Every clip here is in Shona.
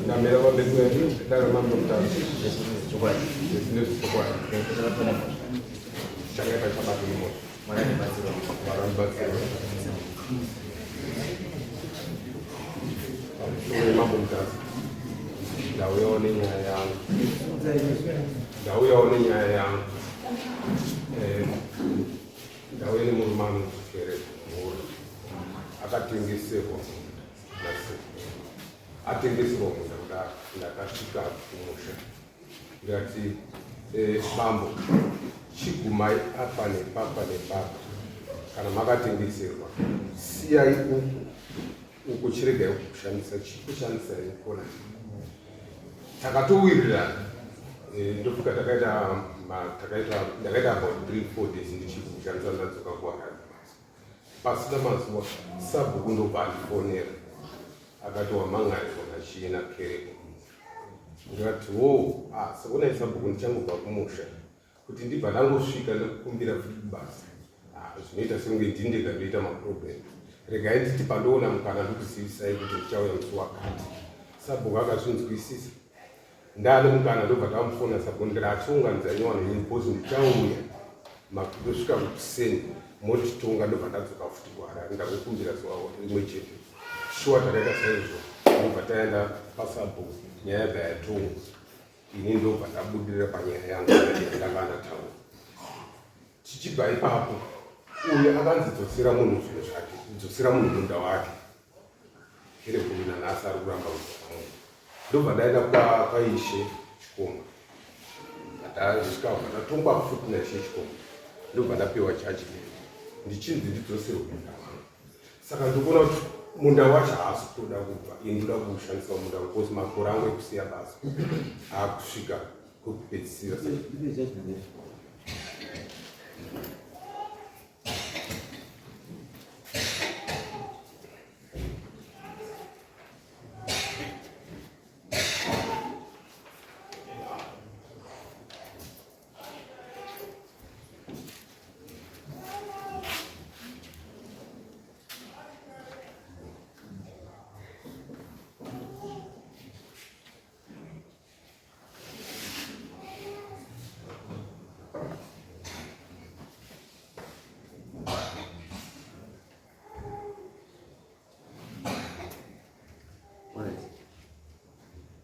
Ndamira pamberi pedare mambo Mutasa. Chokwadi. Nezvechokwadi. Chakaita chabata nemoto. Mwari andibatsira. Mwari andibatsira. Pamusoro mambo Mutasa. Ndauyawo nenyaya yangu. Ndauyawo nenyaya yangu. Eh, ndauya nemurume anonzi Kereke Mhuru. Akatengeserwa munda nasekuru. Atengeserwa munda kudaro ndakasvika kumusha ndikati eh, bambo chigumai apa nepapa nepapa kana makatengeserwa siyai uku uku chiregai kushandisa chikushandisai kona takatowirirana eh, ndofuka takaita takaita ndakaita about 3 4 days ndichikushandisa ndadzoka kuharare Pasina mazuva sabhuku ndobva andifonera akati wamhan'arirwa nachii nakereke ndikati wo ah, sekunai sabhuku ndichangobva kumusha kuti ndibva ndangosvika ndikukumbira futi kubasa ah, zvinoita sekunge ndini ndega ndoita maproblem regai nditi pandoona mukana ndikuzivisai kuti ndichauya musi wakati sabhuku akazvinzwisisa Ndane mukana ndobva ndamufona sabhuku ndikati achiunganidza nyowani yenyu because ndichauya ndosvika kuseni motitonga ndobva ndadzoka futi kuharare ndakukumbira zuva rimwe chete shuwa takaita saizvo ndobva taenda pasabhuku nyaya yabva yatongwa ini ndobva ndabudirira panyaya yangu yandanga ndataura tichibva ipapo uyu akanzi dzosera munhu zvinhu zvake dzosera munhu munda wake Iri gumi nanhasi ari kuramba kudzoka mumba. Ndobva ndaenda kwaishe Chikoma. Ndasvika ndatongwa futi naishe Chikoma. Ndobva ndapiwa judgment. Ndichinzi ndidzoserwe munda wangu. Saka ndikuona kuti munda wacho haasi kutoda kubva. Ini ndoda kuushandisa munda because makore angu ekusiya basa aakusvika kwekupedzisira.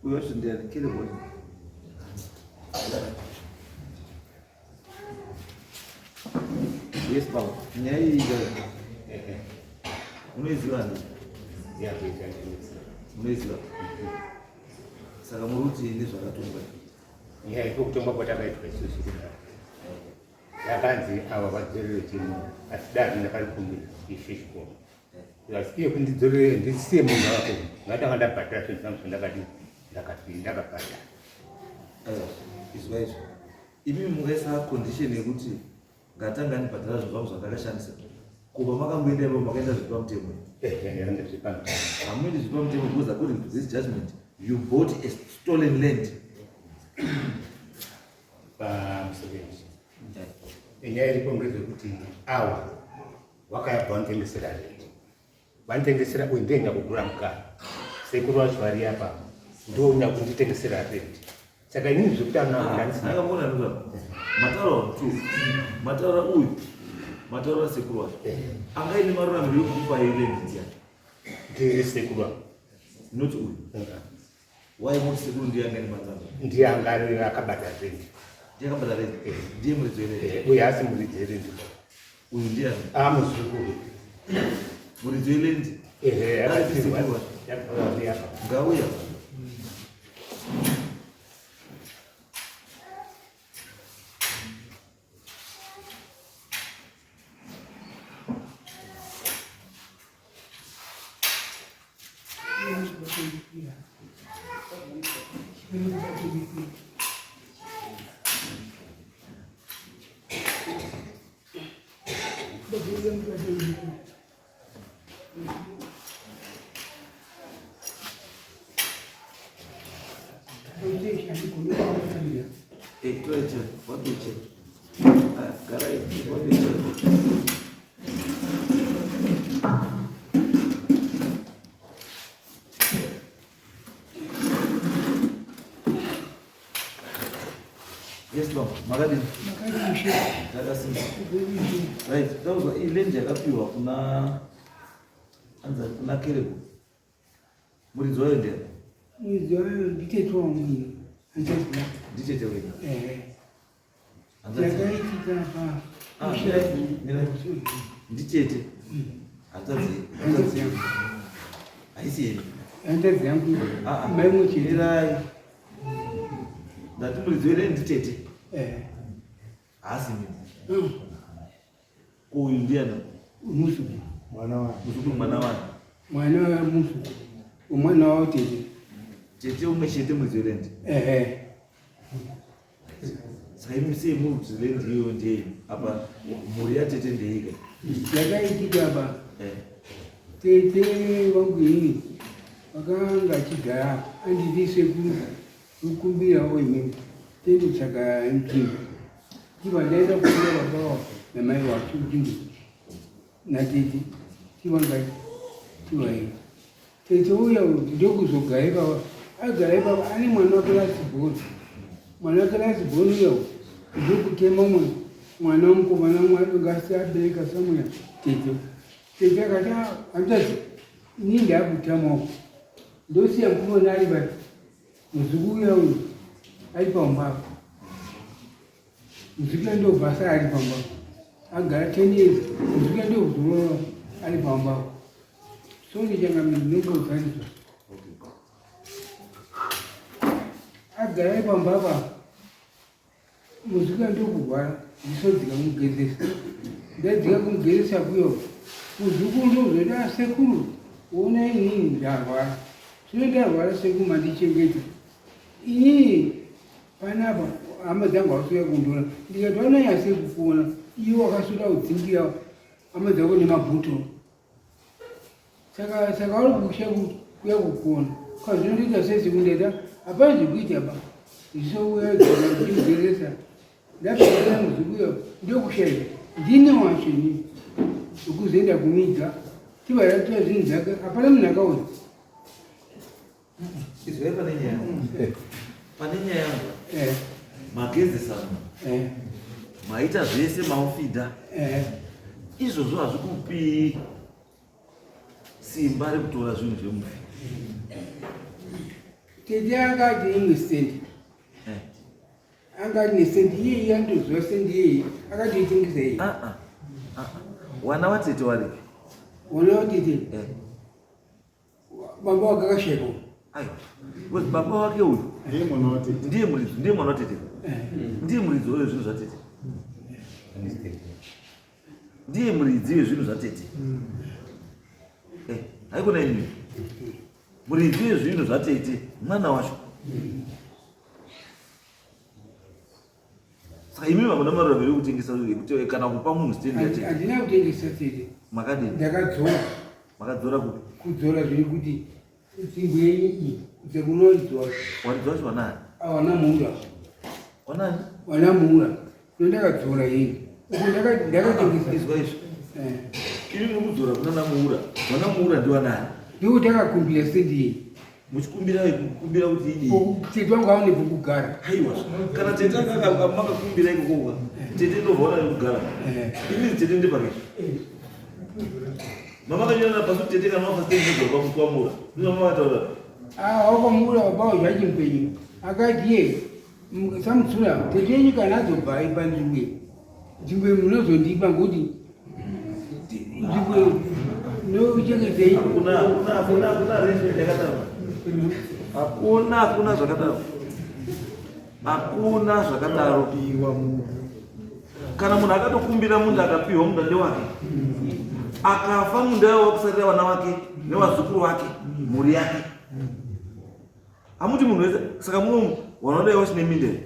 Uyo wacho ndiani? Caleb wacho. Yes, baba. Nyaya iyi unoiziva handi? Unoiziva? Saka muri kuti nezvakatongwa nyaya iko kutongwa kwatakaitwa isusu kudai yakanzi ava vadzorere chinhu asi dare ndakarikumbira ishe chikoro asi iye kundidzorere ndisiye munhu wako ngatanga ndabhadhara zvinhu zvangu zvandakadii ndakadii ndakabhadhara izwa izvo imi mukaisa condition yekuti ngatanga ndibhadhara zvinhu zvangu zvandakashandisa ko pamakamboenda ipapo makaenda zviri pamutemo hamuendi zviri pamutemo because according to this judgment you bought a stolen land pamusevenzi nyaya iripo ngezvekuti awa wakayabva vanitengesera rent vanitengesera uyu ndiye nyakugura mukana sekuru vacho vari apa ndo nyakunditengesera rent saka inini zvekuti anoaakaona mataura tu mataura uyu mataura sekuru vacho eh. angaine maruramiro ekukupa rent ndiyani ndiye sekuru not uyu Why muri sekuru ndiye anga nematsanza? Ndiye anga ari akabata rent. Ndiye akabata rent. Eh. Ndiye muridzi werent. Eh, uyu haasi muridzi werent. Uyu ndiye ani? Ah, muzukuru. Muridzi werent. Eh, eh, akapihwa. Ngauya. Hey, toilet, what do you check? Garai, what do you check? Yes, ma'am. Makadini? Makadini. Takasimba. Right. Tauzwa iyi land yakapiwa kuna anza kuna Kerebo. Muridzi wayo ndiani? Muridzi wayo nditete wangu ini. Hanzvadzi yangu. Nditete wenyu. Eh. Hanzvadzi. Yakaitika pa Ah, mirai, mirai. Nditete. Hanzvadzi. Hanzvadzi yangu. Haisi yenyu. Hanzvadzi yangu. Ah, ah. Mai muchete. Mirai. Ndati muridzi weland nditete. Eh. Haasi mimi. Ko uyu ndiani? Muzukuru. Mwana wa Muzukuru mwana wani? Mwana wa muzukuru. Mwana wa tete. Tete umwe chete muridzi weland. Eh. Saka imi sei muri kuti land iyoyo ndeyenyu? Apa mhuri yatete ndeika. Yakaitika pa Eh. tete wangu ini vakanga achigara anditi sekuru kukumbirawo imimi tendotsvaka nzvimbo chibva ndaenda kukumbira baba wako namai wacho nzvimbo natete chivanga chivai tete uya ndokuzogara ipapa agara ipapa ane mwana wake lasibhoni mwana wake lasibhoni uya ndokutema mwe mwana mukomana ngasi abereka samuya tete tete akati hanzvadzi ini ndakutamawo ndosiya mukomana ari pai muzukuru uya uyu ari pamba apo muzukuru ndobva asara ari pamba agara 10 years muzukuru ndokuzorora ari pamba apo so ndichangamiri ndinongozvarizwa agara ari pamba apa muzukuru ndokurwara ndisodzika kumugezesa ndadzika kumugezesa kuyo muzukuru ndozoda asekuru ona inini ndarwara zvino ndarwara sekuru mandichengeta inini panapa hama dzangu hausiuya kundiona ndikati vanonyase kukuona iwo wakasuda kudzingira hama dzako nemabhuto saka saka vari kusha kuya kukuona kwazvinondoita sei sekundeta hapana zvekuita ba zvisouya ndimugeresa ndapedza muzukuru ndokushaika ndine wacho ini wekuzoenda kumiga tivaratira zvinhu zvake hapana munhu akaona Izwai pane nyaya. Pane nyaya yangu. Eh, Magezesana. eh, Maita zvese maufidha. eh. Izvozvo hazvikupii simba rekutora zvinhu zvemufi. Tete akati imwe sendi Eh. angati nesendi iyeyi andoziva sendi iyeyi akatoitengesa iye Ah ah. Ah ah. Wana watete waripi? ona watete Eh. baba wake akashaika Aiwa. Because baba wake uyu ndiye mwana watete. ndiye muridzi, ndiye mwana watete. Ndiye muridzi wezvinhu zvatete. Ndiye muridzi wezvinhu zvatete. Eh, haikona imi. Muridzi wezvinhu zvatete mwana wacho. Saka imi hamuna maruramiro ekutengesa ekuti kana kupa munhu stendi yatete. Handina kutengesa tete. Makadini? Ndakadzora. Makadzora kupi? Kudzora zviri kuti nzvimbo yenyu iyi dzekunoidzora. Waridzi wacho wanani? Awana muura. Wanani? Wana muura. Ndakadzora ini. Uko ndakatengesa. Izwa izvi. Eh. Imi muri kudzora kuna namuura. Wana muura ndiwanani? Ndikuti akakumbira sendi iyi. Muchikumbira kukumbira kuti idii? Tete wangu aone pekugara. Haiwa. Kana tete anga makakumbira ikoko. Tete ndobva ona pekugara. Eh. Imi tete ndepake. Mama kanyora pasi tete kana wafa stendi ndobva kwamura. Ndizvo mama kataura. Ah, wakwamura baba zvachi mupenyu. Akati ye samutsura tete yenyu kana azobva ipa nzvimbo iyi. Nzvimbo iyi munozondipa ngokuti nzvimbo nokuchengetei. Hakuna hakuna hakuna hakuna arrangement yakadaro. Hakuna hakuna zvakadaro. Hakuna zvakadaro. Piwa munhu. Kana munhu akatokumbira munda akapiwa munda ndewake. Akafa munda iwawo wakusarira vana vake nevazukuru vake mhuri yake. Hamuti munhu wese saka muno wanodai wachine minda here?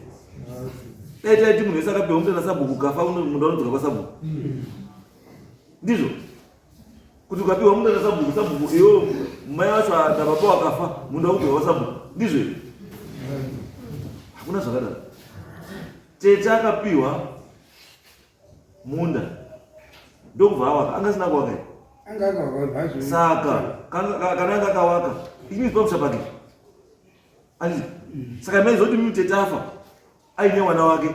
Dai taiti munhu wese akapiwa munda nasabhuku ukafa munda unodzoka kwasabhuku. Ndizvo kuti ukapiwa munda nasabhuku sabhuku iwo mai vacho nababa wakafa munda wakudzoka kwasabhuku. Ndizvo here? Hakuna zvakadaro. Tete akapiwa munda ndokubva awaka anga asina kuwaka here? Anga akawaka zvazvo. Saka kana anga akawaka it means pamusha pake. Anditi? Saka maizoti mimi tete afa. Aine wana wake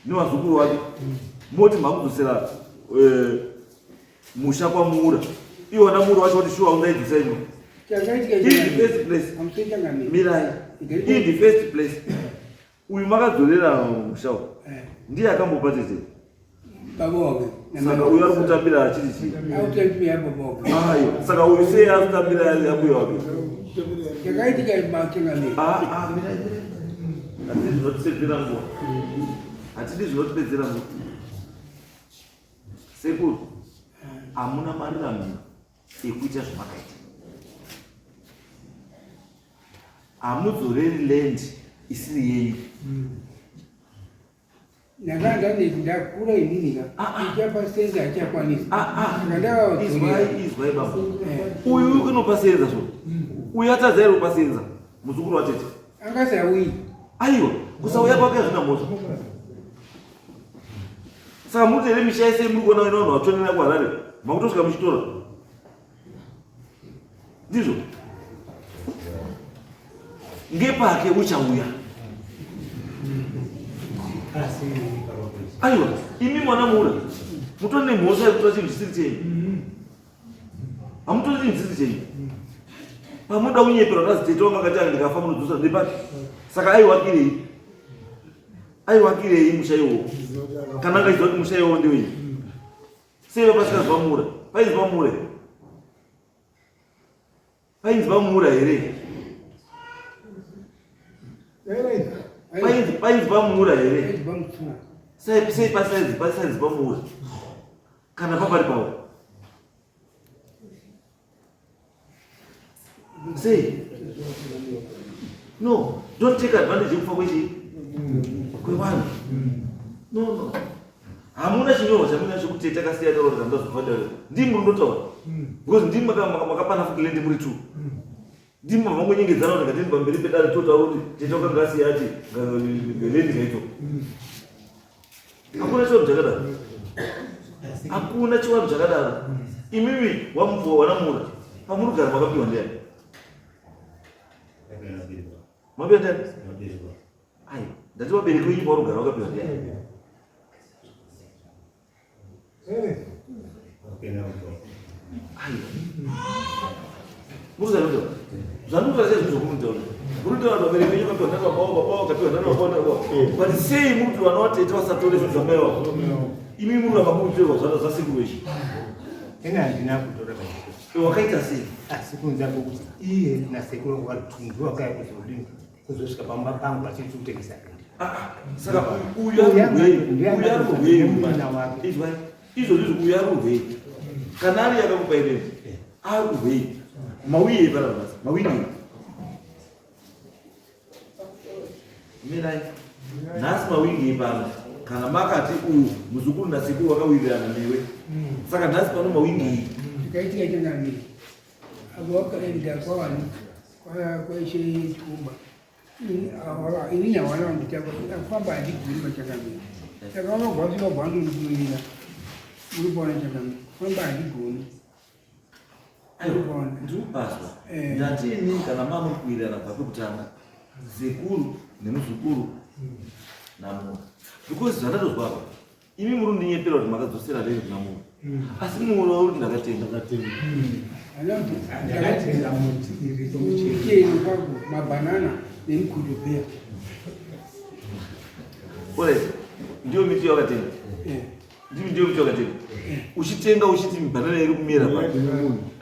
nevazukuru wake. Moti makudzosera eh, musha kwaMura. Iwo wana Mura wacho kuti shuwa ungaidzosa ino. In the first place. Mirai. In the first place. Uyu makadzorera musha uyu. Eh. Ndiye akambopa tete. Baba wake. Saka uyu ari kutambira achiti chii? Akutambira baba wake. Ayo, saka uyu sei ari kutambira ambuya wake? Chakaitika machangamire. Ah, ah, mirai. Hatidi zvinotipedzera nguva. Hatidi zvinotipedzera nguva. Sekuru, hamuna maruramiro ekuita zvamakaita. Hamudzoreri land isiri yenyu. Ndakanga ndaneti ndakura inini ka. Ah, ah. Ichapa senza achakwanisa. Ah, ah. Saka ndakavadzorera. Izwai, izwai baba. Uyu uyu kunopa senza zvo. Uyu atadza here kupa senza? Muzukuru watete. Angasauyi. Aiwa, kusauya kwake hazvina mhosva. Saka muri here misha yese muri kuona ino vanhu vachonera kuHarare, makutosvika muchitora. Ndizvo. Ngepake uchauya. Aiwa, imi mwana muura. Mutori nemhosva yekutora chinhu chisiri chenyu. Hamutori chinhu chisiri chenyu. Pamunoda kunyepera kuti tete wanga akati ndikafa munodzosa ndepati. Saka aiwakirei? Aiwakirei musha iwowo? Kana angaiziva kuti musha iwowo ndewenyu. Sei vapasikazi vamura? Painzi vamura here? Painzi vamura here? Painzi painzi vamura here? Sei sei pasainzi pasainzi vamura? Kana papari pavo. Sei? No, don't take advantage yekufa kwechi kwevanhu. No, no. Hamuna chinyorwa chamuinacho kuti takasiya taura kuti hamuna zofa Ndimi muri kutotaura. Because ndimi makapana futi land muri two. Ndimi mavangonyengedzana kuti ngatini pamberi pedare totaura kuti tete wakanga asiya ati land ngaito. Hakuna chivanhu chakadaro. Hakuna chivanhu chakadaro. Imimi wamupuwa wanamura. Pamuri kugara makapiwa ndiani? Mapiwa ndiani? Aiwa, ndati vabereki venyu pauri kugara vakapiwa ndiani? But sei muri kuti vana vatete vasatore zvinhu zvamai vavo imi muri ramba muri kutorerwa zvana zvasekuru izvi Ini handina kutora Iwe wakaita sei asi kunza kwokuti iye nasekuru vangu vari wakaya kuzodini kuzosvika pamba pangu vachiti kutengesa ah, ah, saka uyu arurwei uyu arurwei izwai izvozvi izvi uyu arurwei kana ari yakakupa inezi arurwei mawiyei pana basa mawiyei mirai nhasi mawingei pano kana makati uyu muzukuru nasekuru wakawirirana newe saka nhasi pano mawingei Chikaitika changamire. Apo wakaenda kwawani kwaishe chikumba. Ini hawana wanditaka kufamba handigoni pachangamire. Saka vakabva vasvika bva vandondimirira. Muri kuona changamire. Kufamba handigoni. Ndiri kupaswa. Eh. Ndatini kana mamukuwirirana kubva pekutanga sekuru nemuzukuru namura because zvandatozwa apa imi muri kundinyepera kuti makadzosera rei kuna mura asi muura uri ndakatenga. Ndakatenga muti iriko muchero. Muchero kwako mabhanana nemukudubhea. Alright, ndiyo miti yawakatenga? Ndiyo miti yawakatenga uchitenga uchiti mibhanana iri kumera pai?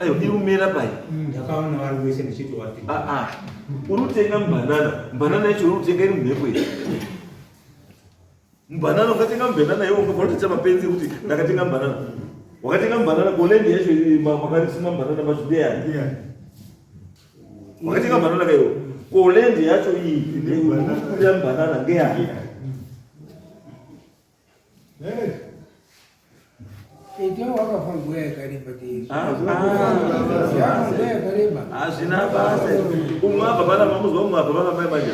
Aiwa, iri kumera pai? Ndakaona vari wese ndichiti watenga. Ah, ah. Uri kutenga mubhanana, mubhanana yacho uri kutenga iri mumhepo iyi. Mubhanana ukatenga mubhanana iwo ungabva kutoita mapenzi ekuti ndakatenga mubhanana. Wakatenga mubhanana kolendi yacho makarisima mubhanana macho ndeyani? Wakatenga mubhanana kaiwo kolendi yacho iyi iri mubhanana ngeyani? Tete wakafa nguva yakareba tete. Ah, ah. Nguva yakareba. Hazvina basa. Umwe abva pana mamuzwa, umwe abva pana mai manje.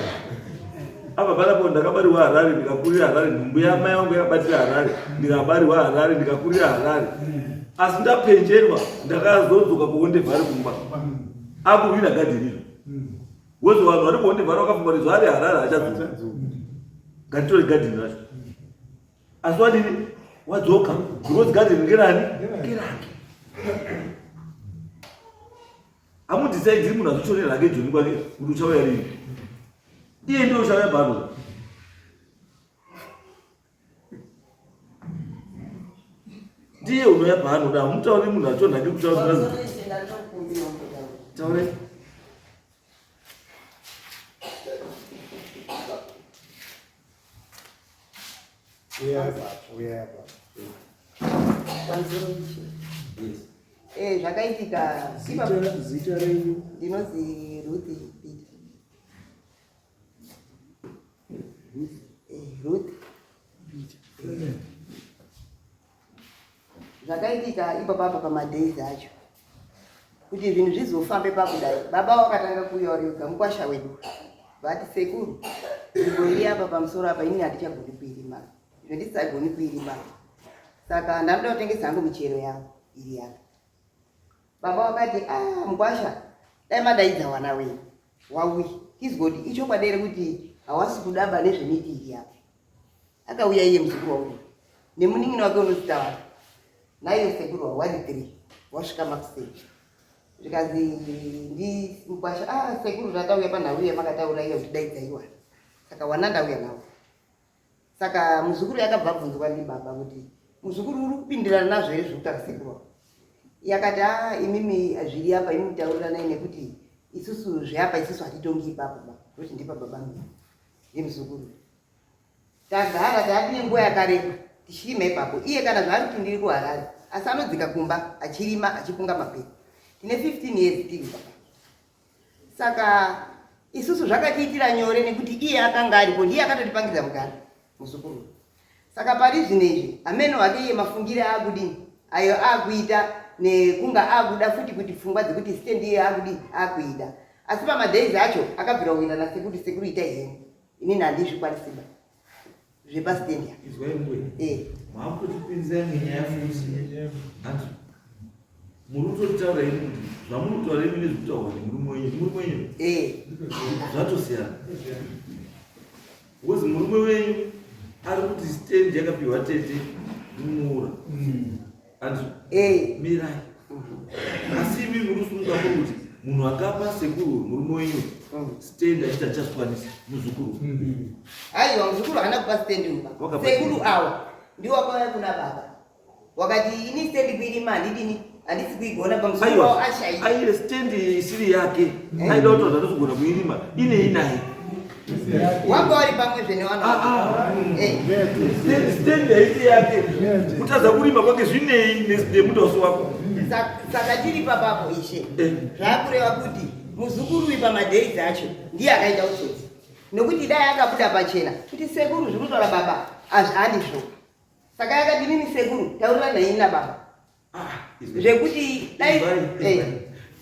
Abva panapo ndakabariwa Harare ndikakurira Harare, nhumbu yamai vangu yakabatira Harare, ndikabarirwa Harare ndikakurira Harare. Asi ndapenjerwa ndakazodzoka kuHonde Valley kumba. Akuhwina gadheni iro. Wozi vanhu vari kuHonde Valley vakafunga kuti zvaari Harare achadzoka. Ngatitore garden racho. Asi wadini? Wadzoka because garden ngerani? Ngerake. Hamudecide munhu azvichonera hake joni kwake kuti uchauya rini. Iye ndiye uchauya pano. Ndiye unouya paanoda. Hamutauri munhu achona hake kutaura. Taure. Eh, zvakaitika zita renyu ndinonzi Ruth Peter. Eh, Ruth Peter. Zvakaitika ipapapa pamadays acho kuti zvinhu zvizofambe pakudai, baba wakatanga kuuya uri wega mukwasha wedu, vati sekuru nzvimbo iri apa pamusoro apa inini handichagoni kuirima, izvo ndisagoni kuirima, saka ndakuda kutengesa hangu michero yangu iri apa. Baba wakati ah, mukwasha dai madaidza wana wenyu wauya tizgoti ichokwadi here kuti hawasi kudaba nezvemiti iri apa. Akauya iye muzukuru wangu nemunin'ina wake unozita wake naiyo sekuru wa 1 3 wasvika makuseni, zvikanzi ndi mukwasha ah, sekuru zvatauya panhau iya makataura iya kuti daidzaiwa, saka wana ndauya nawo. Saka muzukuru yakabva abvunzwa ndibaba kuti muzukuru uri kupindirana nazvo here zvekutaura sekuru wako? Yakati a ah, imimi zviri apa imimi tauriranai nekuti isusu zveapa isusu hatitongi ipapo ba kuti ndipa baba mii ndimuzukuru. Tagara taatine nguva yakareba tichirima ipapo, iye kana zvaari kuti ndiri kuHarare asi anodzika kumba achirima achipunga mapere. Tine 15 years tiri papa, saka isusu zvakatiitira nyore nekuti iye akanga aripo, ndiye akatotipangidza mugara muzukuru. Saka pari zvino izvi hameno hake iye mafungire aakudini ayo aakuita nekunga aakuda futi kuti pfungwa dzekuti stand iye aakudini aakuida, asi pamadays acho akabvira kuenda nasekuru, sekuru itai henyu inini handizvikwanisiba zvepastand ya. Izwai mbuya. Eh. Maakutipinzira imwe nyaya futi. Hanti muri kutotaura imi kuti zvamuri kutaura imi nezvekutaurwa nemurume wenyu, murume wenyu Eh. zvatosiyana. Because murume wenyu ari kuti stand yakapiwa tete mumura. Hanti Eh. mirai. Asi imi muri kusunga kuti munhu akapa sekuru murume wenyu stand achiti achazvikwanisa muzukuru. Aiwa, muzukuru haana kupa stand uba. Wakapa Sekuru stand. awa ndiwo wakauya kuna baba wakati ini stand kuirima handidini, handisi kuigona pamusoro wavo Aiwa, ashayi. aile stand isiri yake, aida kuti vanhu vanozogona kuirima inei naye. Wanga wari pamwezve nevana. Ah, ah. Eh. Stand haisi yake, kutadza kurima kwake zvinei nemunda usi wako? Saka tiri papapo ishe, Eh. zvakureva kuti muzukuru uyu pamadays acho ndiye akaita utsotsi, nekuti dai akabuda pachena kuti sekuru zviri kutaura baba hazvandizvo. Saka yakati nini sekuru taurira naini nababa Ah, izwai. zvekuti dai Izwai, Eh, izwai.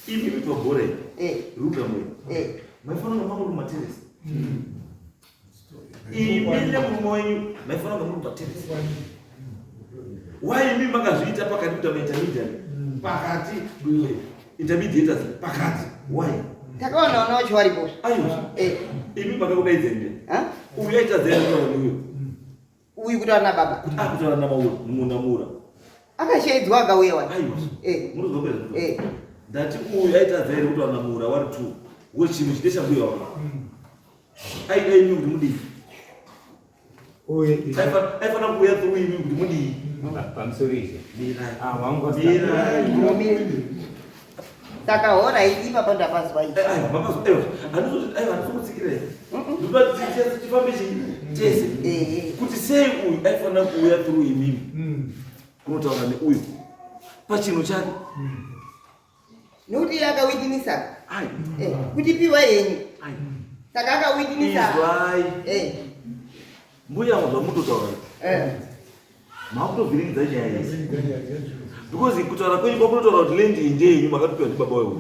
Imi pabhora iyi eh, rugamwe eh. maifanira kunge muri mumateresi, imi nemurume wenyu maifanira kunge muri mumateresi. Why imi makazviita pakati kuita maintermediary pakati, intermediators pakati, why? Takaona vana vacho varipo. Aiwa, Eh, imi makakudaidza imi ha? uyu aitadza kutaura neuyo Uyu kutaura nababa kuti akutaura namura. Akashaidzwa akauya wani. Aiwa, Eh. munozwa kwezvo? Eh. Ndati uyu aitadza here kutaura namura wari two wechinhu chine chambuya wako? Aida imi kuti mudii? Aifanira kuuya through imi kuti mudii? Pamusoro izvi. Mirai. Ah, wangu. Mirai. Saka hora ipapa ndapazwa izvi. Aiwa, mapazwa. Aiwa, aiwa, handizokutsikira ndoda tifambe chii tese. Eh. Kuti sei uyu aifanira kuuya through imimi kunotaura neuyu pachinhu chake? Nekuti iye akawitinisa Ai. Eh, kuti piwa yenyu. Ai. Saka akawitinisa. Izwai. Eh, Mbuya, zvamutotaura eh. makutovhiringidza nyaya yese, because kutaura kwenyu kwakunotaura kuti land iyi ndeyenyu, makatopiwa ndibaba wewe.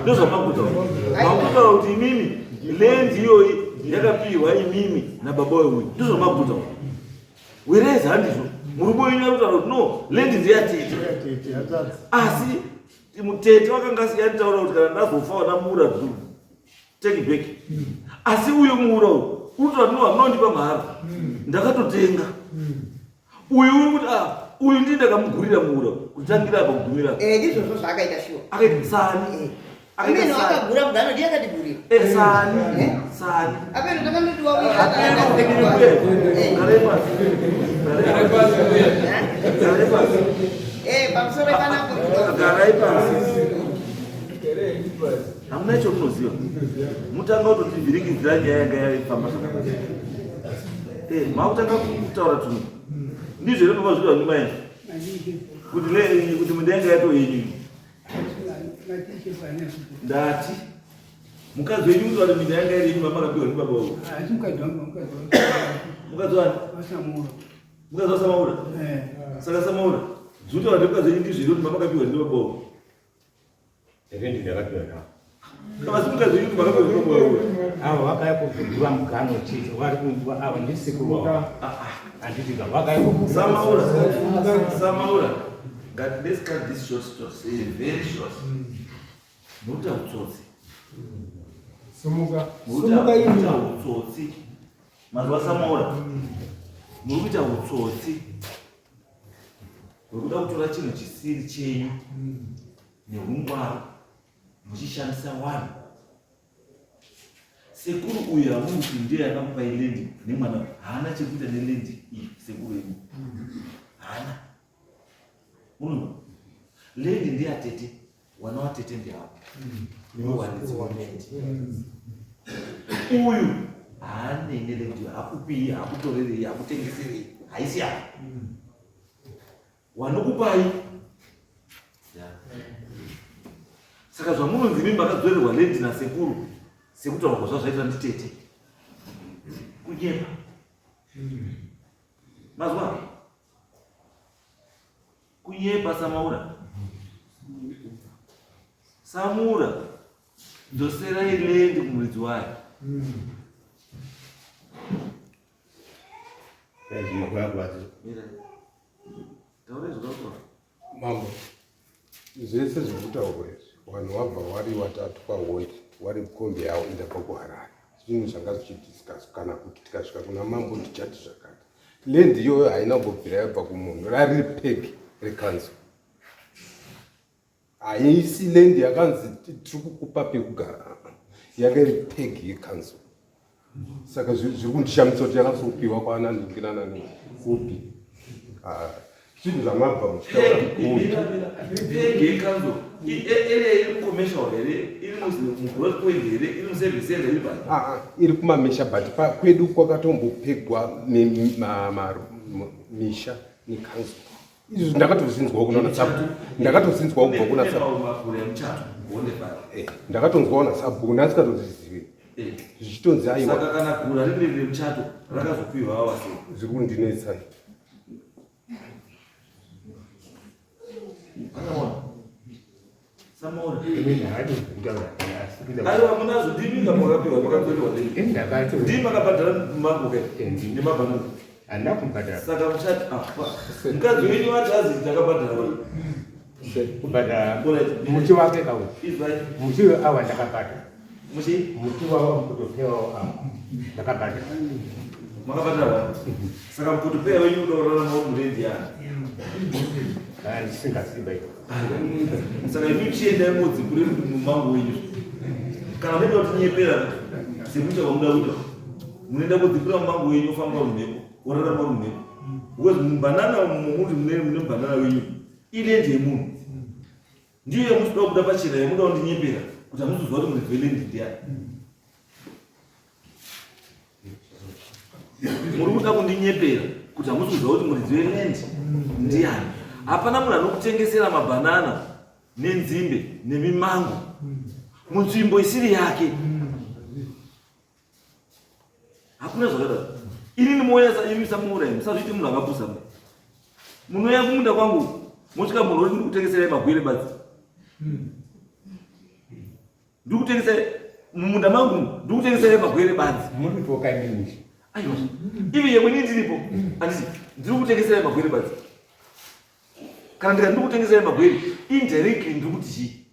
Ndozvamakutaura, makutotaura kuti imimi land iyoyi yakapiwa imimi nababa wewe, ndozvamakutaura. Whereas handizvo, murume wenyu ari kutaura kuti no, land ndeyatete, asi mutete wakanga asiyataura kuti kana ndazofa wana mura take back, asi uyo muura uyu Unotaura kuti munondipa mahara. Ndakatotenga. Uyu uri kuti ah uyu ndini ndakamugurira muura kutangira apa kugumira. Eh ndizvozvo zvaakaita shuwa. Akaita sani. Eh. Ameno akagura mugano ndiye akatigurira. Eh sani. Eh? Sani. Ameno takandoti wauya akaenda sekuru. Garai pasi. Garai pasi. Garai pasi. Eh pamusoro panapo. Garai pasi. Hamuna icho munoziva. Mutanga kutotivhiringidzira nyaya yanga yaifamba zvakanaka. Eh, makutanga kutaura tunhu. Ndizvo here baba zviri vanhu mai? Kuti le kuti mudenga yato yenyu. Ndati mukadzi wenyu kuti vari minda yanga iri yenyu mamakapiwa ndibaba wavo. Asi mukadzi wangu mukadzi wangu. Mukadzi wani? Wasamaura. Mukadzi waSamaura? Eh. Saka Samaura, zvinotaura ndemukadzi wenyu ndizvo here kuti mamakapiwa ndibaba wavo? Rendi ndakapiwa nawo. Asi mukadzi wenyu kuti makapiwa ndibaba wavo. Avo vakauya kuzodura mugano chete vari kunzwa ava ndisekuru wavo. Handiti ka vakauya kuzodura. Samaura, Samaura. But let's cut this short, short, say very short. Muta utsotsi. Sumuka. Sumuka imi. Utsotsi. Mazuva Samaura. Muri kuita utsotsi. Hwekuda kutora chinhu chisiri chenyu nehungwaru muchishandisa wanhu. Sekuru uyu hamuti ndiye akamupai land nemwana haana chekuita neland iyi sekuru yenyu. Haana. Munhu land ndeyatete wana watete ndeavo. Ndowaridzi weland. Uyu haanei neland hakupii hakutorerei hakutengeserei haisi yako. Wanokupai. Saka zvamunonzi imi makadzorerwa land nasekuru sekutaura kwazvazvaita nditete. Kunyepa. Mazwa? Kunyepa Samaura. Samura dzoserai land kumuridzi wayo. Mambo, zvese zviri kutaurwa izvi, vanhu vabva vari watatu pahondi, wari kombi yavo indabva kuHarare. Zvinhu zvanga zvichidiscuss kana kuti tikasvika kuna mambo tichati zvakati. Land iyoyo haina kumbobvira yabva kumunhu, rari peg recouncil. Haisi land yakanzi tiri kukupa pekugara, yanga iri peg yecouncil. Saka zviri kundishamisa kuti yakazopiwa kwaana ndingi nana ningi kupi. Ah, zvinhu zvamabva muchitaura Peg yekanzo iri mucommercial here iri mugrowth point here iri muservice center iri pai? Ah, ah, iri kumamisha but kwedu kwakatombopegwa misha necouncil. Izvi ndakatozinzwawo kuna sabhuku, ndakatozinzwawo kubva kuna sabhuku. Makore emuchato honde pai. Eh, ndakatonzwawo nasabhuku ndasingatozizivi zvichitonzi aiwa. Saka kana gura riri remuchato rakazopiwa awa sei? Zviri kundinetsa. Samaura. Aiwa munazvo ndimi nga makapiwa makadzorerwa ndimi. Ndimi makabhadhara mango ke nemabhanana. Handina kumubhadhara. Saka muchati ah, mukadzi wenyu ati azi ndakabhadhara wani. Kubhadhara muti wake kawo. Muti awa ndakabhadhara. Muchi? Muti wawa mukotopewa awa ndakabhadhara. Makabhadhara wani? Saka mukotopewa wenyu unoorora nawo murendi yani. Ah, ndisingaziva iko. Saka imi chiendai modzipure mumango wenyu. Kana munoda kutinyepera sekuita kwamuda kuita. Munoenda kodzipura mumango wenyu ofamba mumhepo, orarama mumhepo. Because mubanana mumuri mune mune mubanana wenyu ilendi yemunhu. Ndiyo yamunoda kubuda pachena yamunoda kundinyepera kuti hamuzoziva kuti muridzi welendi ndiani. Muri kuda kundinyepera kuti hamusi kuziva kuti muridzi weland ndiani. Hapana munhu anokutengesera mabhanana nenzimbe nemimango munzvimbo isiri yake. Hakuna zvakadaro. Inini mouya imi samuura imi musazviite munhu akapusa mwe. Munouya kumunda kwangu mosvika munhu oti ndikutengeserai magwere badzi. Ndikutengeserai mumunda mangu ndikutengeserai magwere badzi. Muri kutoka imimi. Aiwa. Ivi yemwe ini ndiripo. Handiti ndiri kutengeserai magwere badzi. Kana ndikati ndiri kutengeserai magwere indirectly ndiri kuti chii?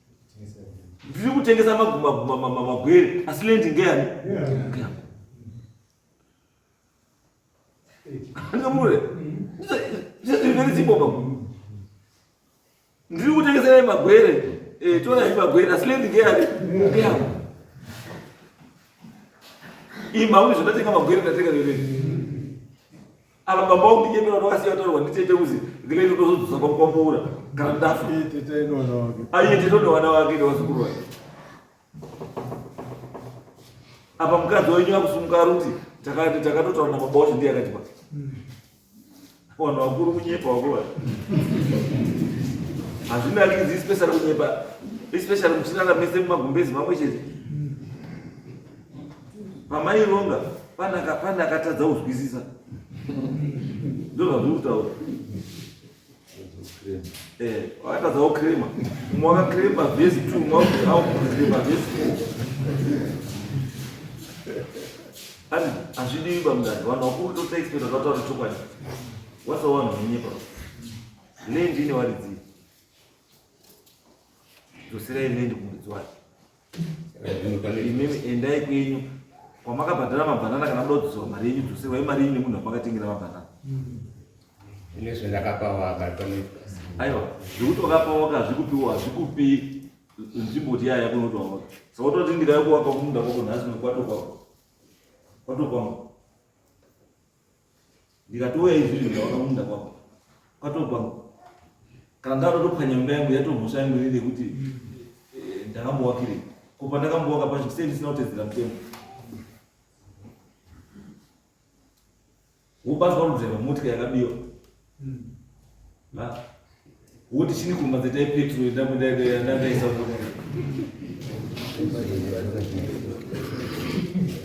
Ndiri kutengesa magwere asi land ngeyani? Ngeyangu. Ndingamure. Zviri very simple baba. Ndiri kutengeserai magwere. Eh, torai magwere asi land ngeyani? Ngeyangu. Imba uri zvandatenga magwere ndatenga rere. Ava baba vangu ndinyepera kuti vakasiya vataurwa nditete kuzi ngilei ndotozodzosa kwamuura kana ndafa. Iye tete inoona wake. Aiye tete unowana wake nevazukuru vake. Apa mukadzi wenyu akusumuka ari kuti takati takatotaura nababa wacho ndiye akatipa. Vanhu vakuru kunyepa vakuru vaya. Hazvinakidzi especially kunyepa especially muchirara mese mumagumbezi mamwe chete. Pamaironga pane akatadza kuzwisisa. Ndozvazviri kutaura. Eh, wakatadza kukrema. Mumwe wakakrema vhesi 2, mumwe wakakrema vhesi 4. Ani hazvidiwi pamudare. Vanhu vakuru totoexpecta vataura chokwadi. Wasawa vanhu vanonyepa. Land ine varidzi. Dzoserai land kumuridzi wayo. Imimi endai kwenyu kwamakabhadhara mabhanana kana muda kudzoserwa mari yenyu dzoserwai mari yenyu nemunhu wamakatengera mabhanana. Inezvo ndakapa waka panoitwa. Aiwa, zvekuti wakapa waka hazvikupiwa hazvikupi nzvimbo kuti yaya kunoti wawaka. Saka utoti ndikauya kuwaka kumunda kwako nhasi kwato kwako. Kwato kwangu. Ndikatouya izvizvi ndikawaka kumunda kwako. Kwato kwangu. Kana ndakatopwanya imba yangu yatomhosva yangu inini yekuti eh, ndakambowakirei. Ko pandakambowaka pacho sei ndisina kutedzera mutemo? Wobatwa kudriver motika yakabiwa. Ha? Woti chini kumba dzetai petrol ndambodaisa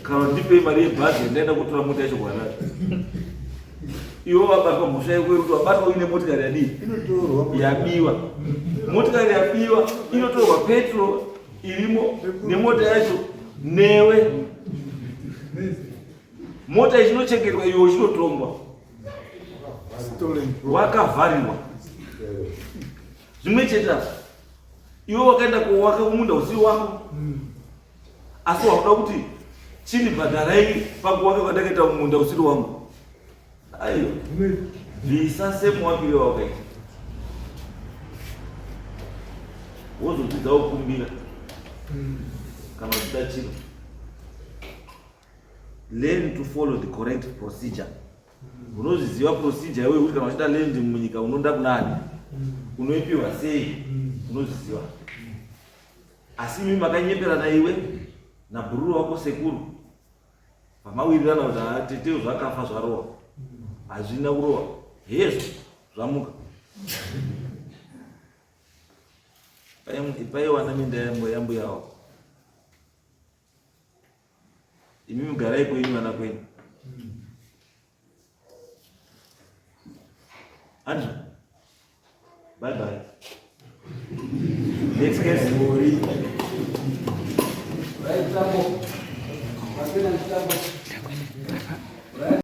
kana ndipei mari yebhazi ndaenda kutora mota yacho kuharare. Iwe wabatwa mhosva yako yekuti wabatwa uine motikari yadii? Yabiwa. Motikari yabiwa inotorwa petrol irimo nemota yacho newe. Mota ichinochengetwa iwe uchinotongwa. Wakavharirwa. Zvimwe chete apa. Iwe wakaenda kowaka kumunda usiri wako. Asi wakuda kuti chinibhadharai pakuwaka kwandakaita mumunda usiri wangu. Aiwa. Bvisa semuwakire wawakaita. Wozodzidza kukumbira. Kana uchida chiro. Learn to follow the correct procedure. Unozviziva procedure iwe kuti kana uchida land munyika unoda kunani? Unoipiwa sei? Unozviziva. Asi imi makanyeperana iwe nabhururu wako sekuru. Pamawirirana kuti haa tete zvakafa zvarowa. Hazvina kurowa. Hezvo zvamuka. Paiwana minda yambuya wako. Imi garai kwenyu vana kwenyu. Andrew. Bye bye. Next case. Right, Tambo. Mapena Tambo.